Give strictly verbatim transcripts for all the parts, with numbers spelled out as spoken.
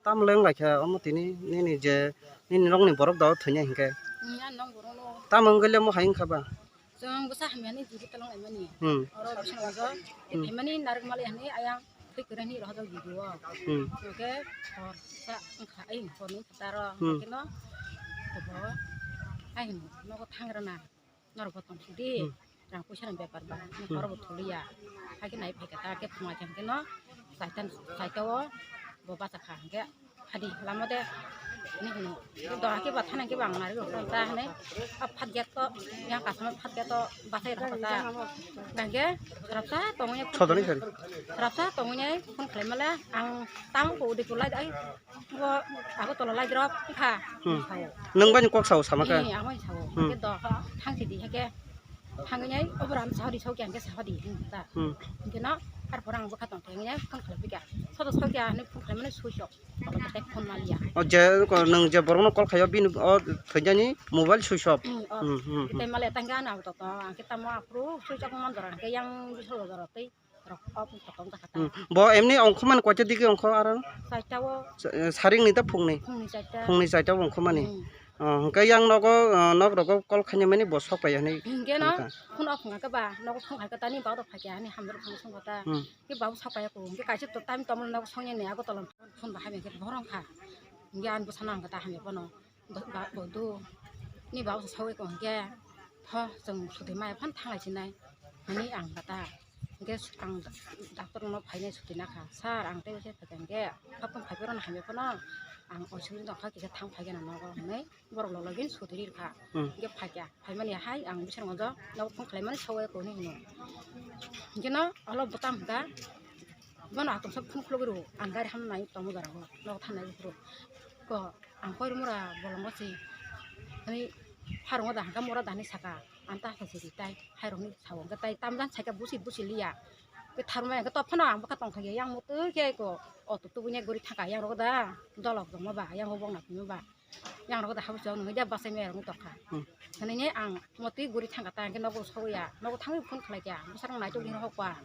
Tam leng lai kha omo tini nini je nini nokni borok da thwina hinkhe. Hmm, ani nok borok no. Tam wngwi le mo hai wngkha ba? Chwng bwsa hamya ni juri tolong laimani. Hmm. Oro bwsa no jo, hmm, thwimani narwk mali hani ayang thwi kwrwi ni rohor jok video. Hmm. Oke, hor sa wngkha, ai hor ni khataro, hmm, kino, obo, ai hino, nogo thangrana. Norok bo tong sidi, hmm, rang puisa ni bepar ba, hmm, horo bo thuliya. Hakhe nai phaikha ta, hakhe phunga khe no, saitan, saitao bo bachakha, hakhe hadi lama de, ni hino, do hakhe ba thana khe ba ang nari bo ta hane, a phat gate to, yang kasama phat gate to, bachai rok ta, bangke, sarapsa tongwi sodoni sari, sarapsa tongwi phone khlai male, ang tang ko udi kulai ai, Bo Agartala lai drop kha. Hmm. Sao. Nwng bani kok sao sama kha? Eh, ang bani sao. Hmm. Hwnkhe do, ha, thang sidi, hwnkhe thangwi nai, obo ram sao di, sao kya, hwnkhe sao di, hmm, ta. Hmm. Hwnkhe no, ar pore ang bwkha tong thangwi nai, phone khlai phi kha. Sodo sao kya, hinwi phone khlai mani switch off. Tei phone maliya. O je, ko, nwng je borokno call khaio, bini o thwijani mobile switch off. Hmm, off. Hmm, hmm, hmm. Tei maliya, tangkhe ano abo to, to, hwnkhe tamo aphuru switch off man jora, hwnkhe yang bisalo jora tei Rok, o, tong jakha ta. Hmm. Bo emni ongkhormani koita digi ongkho aro? Chaita o. Sa-, eh, saringni da phungni? Phungni chaita. Phungni chaita o ongkhormani? Hmm. Oh, hwnkhe yang nogo, oh, nok rogo call khainai mani bo sok pai hinwi. Hwnkhe no, wngkha. Phone off wngkha ba, nogo phone khai kha ta, ni baba rok phai kha, ani hamjak phone song kha ta. Hmm. Khe baba sok pai ya ko, hwnkhe kaisa to time tomol nogo song ya ni, Agartala phone bahai bai khe bohrong kha. Hwnkhe ani bwsano ang kha ta hamya phano. Ba, ba, bo do. Ni baba sawi ko hwnkhe, tho, chwng sudi maya phan thanglai sinai. Hwnwi ang kata. Hwnkhe ang doctor no phainai sudi nakha. Sir, ang tei waisa phaikha hwnkhe, hapung phaiphuru no hamya phano, ang oisingni nokha kisa thang phaikha na nogo hwnwi borok lologin sudi rikha. Hmm. Hwnkhe phaikha. Phaimani hai ang bising gonjo, nogo phone khlaimani sawi ko hwnwi hwno. Hwnkhe no olo bwtam hwnkha. Bono atwng sak phunuk phulugwi rwo, ang gari hamnai tongma jora o, nogo thangnai buphuru. Ko, ang koirwng mura bolongo se, ani pharwngo da hangka mura da hinwi saka, ang ta hwnkhe se ri tai, hairokni sao hwnkhe tai tamjani saikha busi busi liya. Khe tharmai hwnkhe topphano ang bwkha tongkha khe yang mutwi khe ko, auto tubui nai guri thangkha yang rogo da, dolok tongma ba, yang bokna phima ba. Yang rok da habsong nungya bachai maya rok tokha. Hmm. Hanine ang motwi guri thangkha ta, hwnkhe nogo soya, nogo thangwi phone khlai kha, bwsarok naitok hinwi hokba.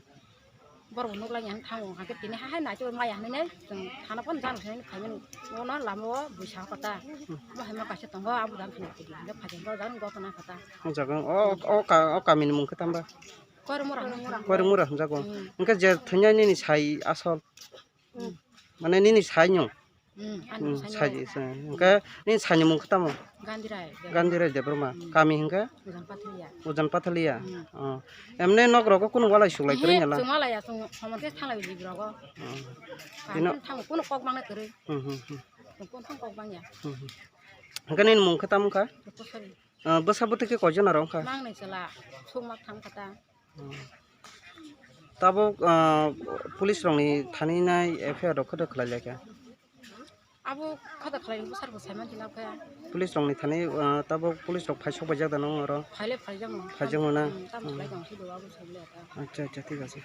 Borok nuk lai yang thango, hwnkhe tini hai hai naitok maya hinine, chwng thana phone jang hinine phaimani, nono lama o buisa hokha ta. Hmm. Mo hai ma kaisa tongo, abo jang phunuk tidi, hwnkhe phaikhe bo jang gotona kha ta. O jaga, o, o ka-, o kamini mung khe tamba? Koirwng mura hinwi. Koirwng mura hwnjago. Hmm. Hwnkhe je thwinai nini sai asol? Hmm. Mane nini sai no? Hmm, ani Hmm, sai no. Sai, sai. Hwnkhe nini sai ni mung khe tamo? Gandhi Rai Debbarma. Gandhi Rai Debbarma. Hmm. Kami hwnkhe? Ujan Pathalia. Ujan Pathalia. Hmm. Oh. Emne nok rogo kunu walai suklai kwrwi Ehe, nala? Chwng walai ya, chwng homon khe thanglai bwrwi rogo. Oh. Kami Tino- thang kunu kok bangna kwrwi. Hmm, hmm, hmm. Chwng kunu thang kok bangya. Hmm, hmm. Hwnkhe nini mung khe tamo kha? Rupasari. Ah, bwsa bwtwi khe koijon aro wngkha? Mangnai chwla, sukma thang kha ta. Hmm. Tabuk, ah, police rokni thani nai F I R rok khe khlai lai kha? Abo kha da khlai bwsarok sai man thina kha. Police rokni thani, ah, tabuk police rok phai sok baijak da nang oro? Phai le phai jang no. Phai jang no na? Hmm, tamo Hmm. khlai jang si do abo sai le ta. Acha, acha, thik ase.